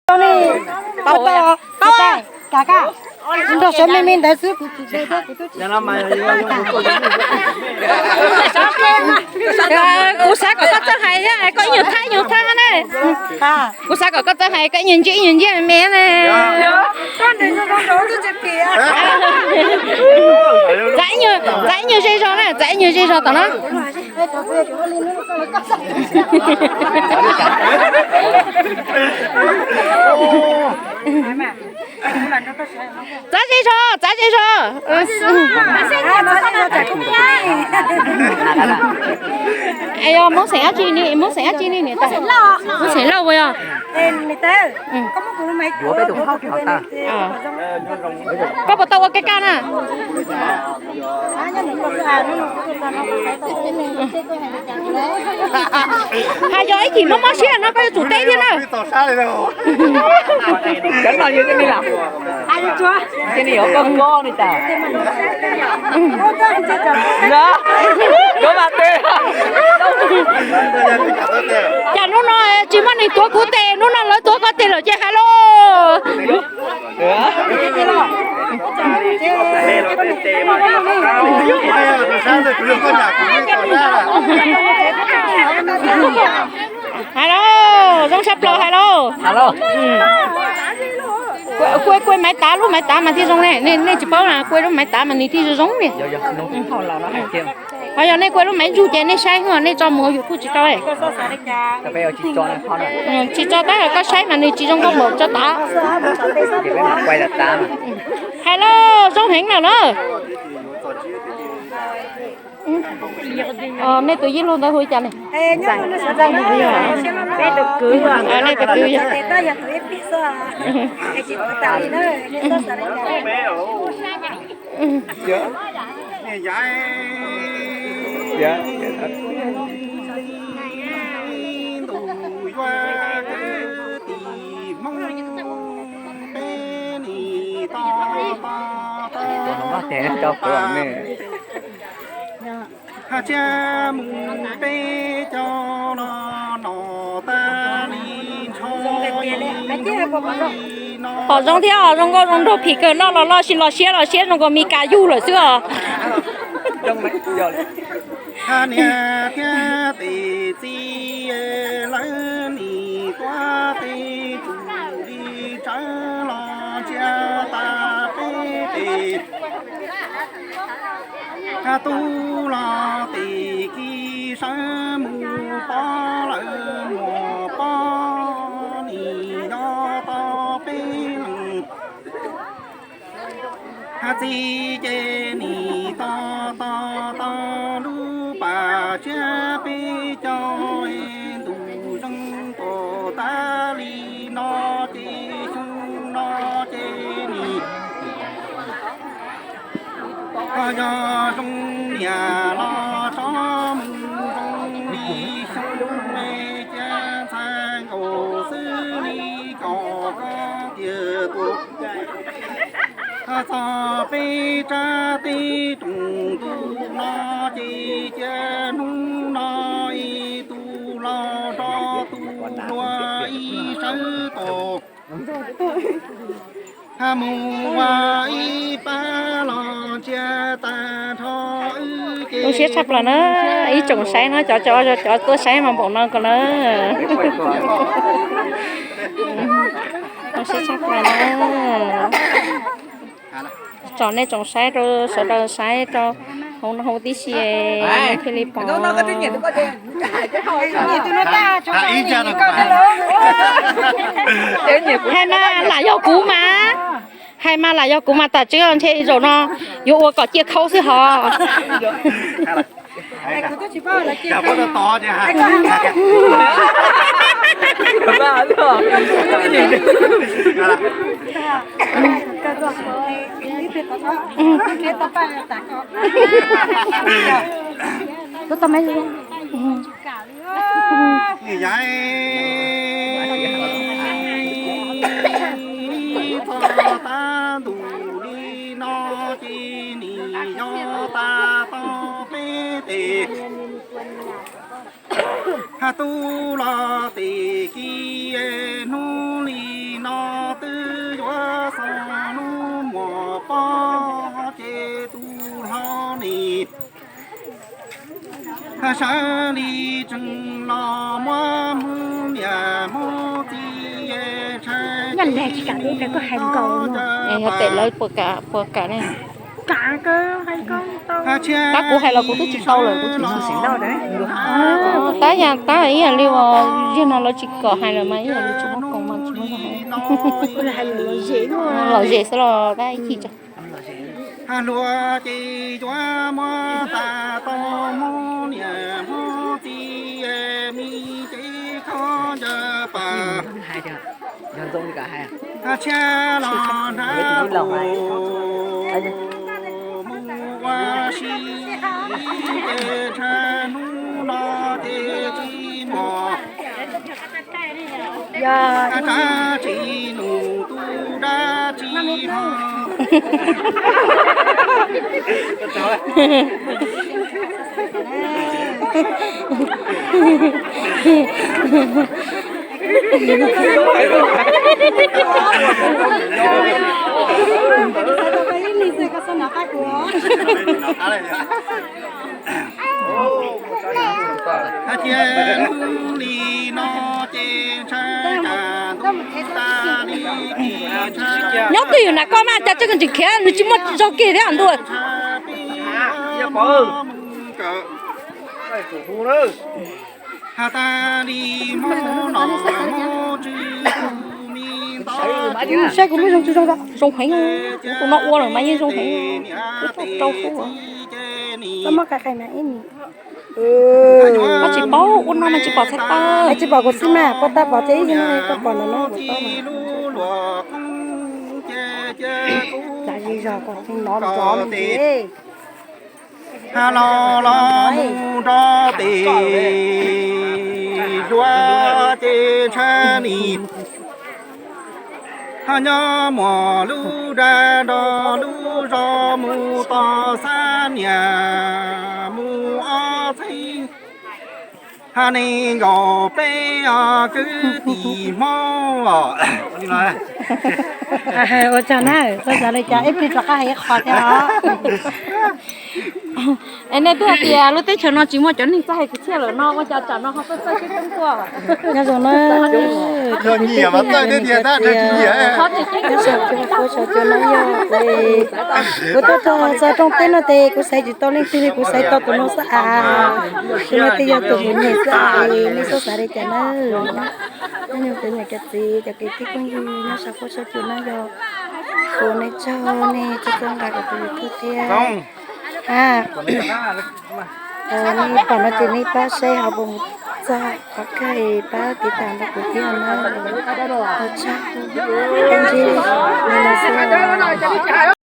Tau, tau, tau. Nrog sawv me me ntawd xwb, kuv tsis ze thiab, kuv twb tsis. Kuv xav kom koj txawj hais thiab, koj ib nyuag thab ib nyuag thab ne. Kuv xav kom koj txawj hais, koj ib nyuag ntsia ib nyuag ntsia me ne. Txav ib nyuag, txav ib nyuag ze zog na, txav ib nyuag ze zog tom no. Txav ze zog, txav ze zog. Yog Hmoob xeem dab tsi ni, Hmoob xeem dab tsi ni niam tais? Hmoob xeem Lauj puas yog? Koj puas tau ua kab kaj na? Hais yog ib chim mob mob siab no koj yuav tsum teb thiab na. Cov no yog li lam, cia li yuav koj koj li tas. Cas hnub no tsis muaj neeg tuav kuv tes, hnub no lawv tuav koj tes lawm ces hais lauj. Hais lauj, zoo tshaj plaws hais lauj. Kuaj, kuaj maiv tav, lub maiv tav mas thiaj zoo ne, nej tsis paub na, kuaj lub maiv tav mas nws thiaj zoo zoo li. Ho yog nej kuaj lub maiv ntsuj ces nej saib hwv, nej tso mus YouTube tsis tau. Tsis tso tab koj saib mas nws tsis zoo nkauj npaum tso tav. Hais lauj, zoo heev lawm na. Nej tus yij lug ntawd hu li cas ne? Nej tus kwv yog. Tsiab mus peb cov los no tas li ntsho. Pom zoo thiab os, zoo nkauj zoo nraug phim kawg, noj los loj, los siab los siab zoo nkaus Mes Kas yuj lawm xwb os. Hab niam thiab tes txiv lawv nim tuav tes tsum li tsawv los ntsia tas peb tes. Hab tub los tes kiv sawv mus pov lawm muam pov nim nyob tau peb leeg. Hab txiv ces nim tos tos tau lub pas tsiab peb caug es ntuj zoo tuaj tas li no ces xyoo no ces nim Ho yog zoo niam los tso mus zoo li xyoo me, cia ntxhais nkaus xwb li kom koj tiag tuaj. Ho txog peb rab teb rooj ntuj no ces cia hnub no ib tug laus nrog tus hluas ib sawv tos. Ho mus ua ib pab los ntsia tag nrho wb ces. Zoo siab tshaj plaws na, ib tsoom saib no, cov, cov, cov tuaj saib mas npaum no ko na. Zoo siab tshaj plaws na. Tsom nej tsoom saib rau, sawv daws saib rau hauv no hauv tib si thiaj li pom. Hais mas lam yog kuv mas, hais mas lam yog kuv mas tas tswb ntshe zaum no yuav ua kom ciaj khaub xwb hos. Txog tab ntus li no ces nim yog tas tau peb tes. Hab tub los tes kiv hnub li Sawv li tseem los muab Hmoob niam Hmoob txiv ntshai. Nyob lag tsis kam li, koj hais nkaus. Yog pem lawv puas kam, puas kam ne? Tab kuv hais los kuv twb tsis tau lawm, kuv tsis tau. Tab yam tab ib yam li uas yog no lawv tsis kom hais lawm mas ib yam li tsis muaj khoom mas tsis muaj zog hais. Lom zem xwb los tab ib chim tso. Hluas ces yuav muab tas tau Hmoob niam Hmoob txiv, me cev khaub ncaws pas, tshiab los hnav kuv mus ua si, ces ntshe hnub no ces tsis mos. Yog dab tsi num tu dab tsi ho. Cia li no ces ntshai tas ntuj tas li kis ntshai. Nyob twj ywm na koj mas cas tseem tsis khiav, nws tsis muaj zog kiag thiab ntuj. Has tas li Hmoob nom Hmoob tswv tus me ntaub. Saib kuv lub zoo tsis zoo, zoo heev, kuv tus no ua lawm mas yeej zoo heev, twb tau rau fub. Koj tsis paub, ua no mas tsis pom txhais taw. Tsis pom kuv xwb mas, puas tau pom ces ib yam li koj pom ntawm no kuv tau mas. Cas zis zog kom tsis nov nrov li. Has los los mus nrog tes hluas ces ntshai li. Ho nyob muaj lub dag nrog lub zos mus tos xa niam mus ob txheeb. Hab neeg nkaus peb os kwv tij Hmoob os. Ua tsaug na, txog xav li cas ib pliag rov qab hais ib qho thiab os. Es nej twb hais tias lub teb chaws no tsis muaj cov neeg txawj hais kwv txhiaj lawm no ua cas tsam no ho txawj txawj sib tub tuaj. Nyob zoo na, nyob zoo, kuv sawv cua no yog kuv tuaj txog rooj teb no ces kuv xaiv tsis tau leej twg li, kuv xaiv tau tus no xwb as. Tus no twb yog tus kuv nyiam xwb as, nej txhob xav li cas na. Nyob zoo cov niam cov txiv cov kwv tij phooj ywg nyob sab qub sab cua no yog kuv nej tsaug nej txhua txhua nqa kuv tus YouTube thiab. A, nej pom no ces nej pab saib ho puas mus txog qhov kawg pab tiv tam rau kuv thiab na. Ua tsaug, koj ntsib nej no xwb.